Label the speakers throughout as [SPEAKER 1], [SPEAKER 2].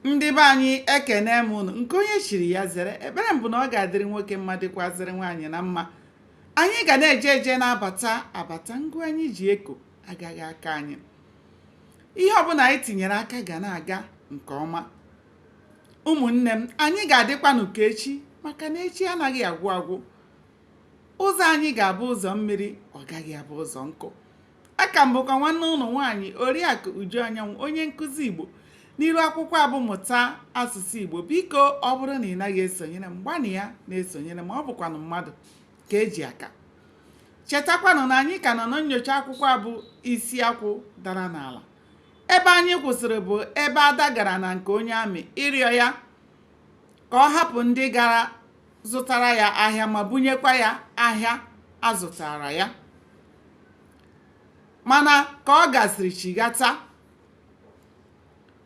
[SPEAKER 1] Ndị be anyị, ekene m unu. Nke onye chiri ya zere. Ekpere m bụ na ọ ga-adịrị nwoke mma, dịkwazịrị nwaanyị na mma. Anyị ga na-eje eje, na-abata abata. Ngụ anyị ji eko agaghị aka anyị. Ihe ọbụla anyị tinyere aka ga na-aga nke ọma. Ụmụnne m, anyị ga-adịkwanụ ka echi, maka na echi anaghị agwụ agwụ. Ụzọ anyị ga-abụ ụzọ mmiri, ọ gaghị abụ ụzọ nkụ. Aka m bụkwa nwanne ụnụ nwaanyị, Oriakụ Uju Anyanwụ, onye nkụzi Igbo n'iru akwụkwọ abụ Mụta Asụsụ Igbo. Biko, ọ bụrụ na ị naghị esonyere m, gbanị ya na-esonyere m. Ọ bụkwanụ mmadụ ka eji aka. Chetakwanụ na anyị ka nọ na nyocha akwụkwọ abụ Isi Akwụ Dara N'ala. Ebe anyị kwụsịrị bụ ebe Ada gara na nke onye amị ịrịọ ya ka ọ hapụ ndị gara zụtara ya ahịa ma bunyekwa ya ahịa a zụtara ya. Mana ka ọ gasịrị chigata,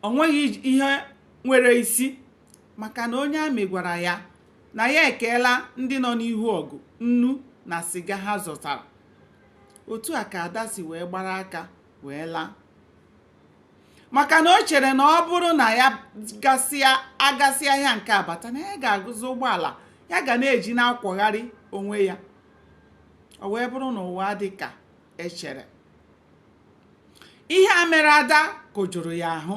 [SPEAKER 1] o nweghị ihe nwere isi, maka na onye amị gwara ya na ya ekeela ndị nọ n'ihu ọgụ nnu na sịga ha zụtara. Otu a ka Ada si wee gbara aka wee laa, maka na o chere na ọ bụrụ na ya gasịa agasị ahịa nke abata, na ya ga-agụzi ụgbọala ya ga na-eji na-akwọgharị onwe ya. O wee bụrụ na ụwa dị ka echere. Ihe a mere Ada kụjụrụ ya ahụ.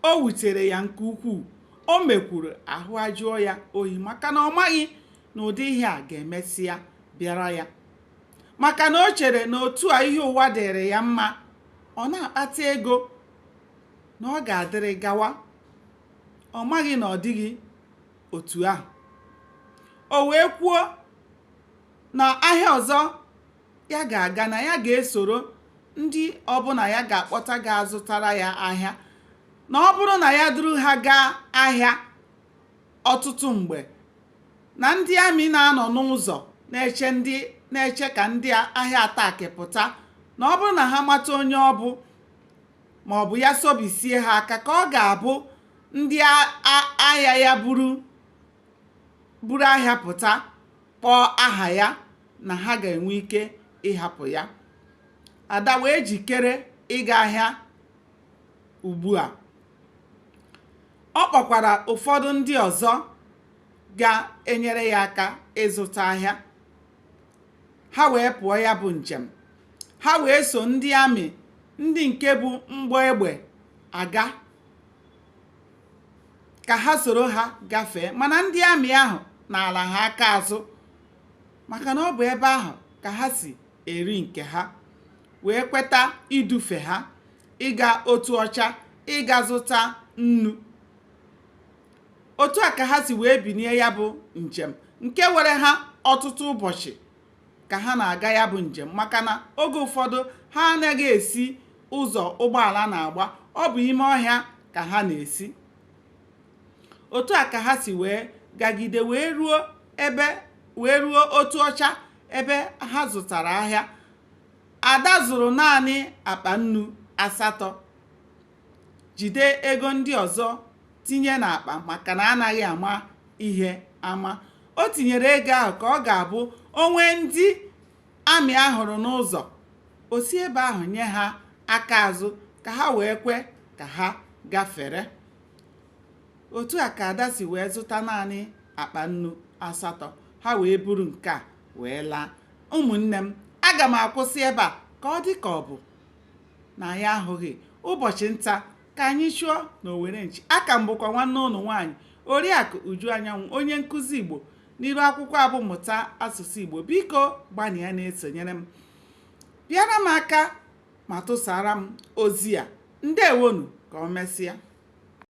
[SPEAKER 1] O wutere ya nke ukwuu. O mekwuru ahụ ajụọ ya oyi, maka na ọ maghị na ụdị ihe a ga-emesịa bịara ya, maka na o chere na otu a ihe ụwa dịrị ya mma, ọ na-akpata ego, na ọ ga-adịrị gawa. Ọ maghị na ọ dịghị otu ahụ. O wee kwuo na ahịa ọzọ ya ga-aga, na ya ga-esoro ndị ọbụla ya ga-akpọta ga-azụtara ya ahịa, na ọ bụrụ na ya duru ha gaa ahịa ọtụtụ mgbe, na ndị amị na-anọ n'ụzọ na-eche ndị na-eche ka ndị ahịa ataki pụta, na ọ bụrụ na ha mata onye ọ bụ, ma ọ bụ ya sobisie ha aka, ka ọ ga-abụ ndị ahịa ya buru buru ahịa pụta kpọọ aha ya, na ha ga-enwe ike ịhapụ ya. Ada wee jikere ịga ahịa ugbu a. Ọ kpọkwara ụfọdụ ndị ọzọ ga-enyere ya aka ịzụta ahịa. Ha wee pụọ ya bụ njem. Ha wee so ndị amị, ndị nke bụ mgbọ egbe aga, ka ha soro ha gafee. Mana ndị amị ahụ na-ala ha aka azụ, maka na ọ bụ ebe ahụ ka ha si eri nke ha, wee kweta idufe ha ịga Otu Ọcha ịga zụta nnu. Otu a ka ha si wee binie ya bụ njem, nke were ha ọtụtụ ụbọchị ka ha na-aga ya bụ njem, maka na oge ụfọdụ ha anaghị esi ụzọ ụgbọala na-agba, ọ bụ ime ọhịa ka ha na-esi. Otu a ka ha si wee gagide wee ruo ebe, wee ruo Otu Ọcha ebe ha zụtara ahịa. Ada zụrụ naanị akpa nnu 8, jide ego ndị ọzọ tinye n'akpa, maka na anaghị ama ihe ama. O tinyere ego ahụ ka ọ ga-abụ o nwee ndị amị ahụrụ n'ụzọ, o si ebe ahụ nye ha aka azụ ka ha wee kwe ka ha gafere. Otu a ka Ada si wee zụta naanị akpa nnu 8. Ha wee buru nke a wee laa. Ụmụnne m, aga m akwụsị ebe a ka ọ dị ka ọ bụ na ya ahụghị ụbọchị nta ka anyị chụọ na owere nchi. Aka m bụkwa nwanne ụnụ nwaanyị, Oriakụ Uju Anyanwụ, onye nkụzi Igbo n'iru akwụkwọ abụ Mụta Asụsụ Igbo. Biko, gbanịa na-esonyere m, bịara m aka ma tụsara m ozi a. Ndewonu, ka ọ mesịa.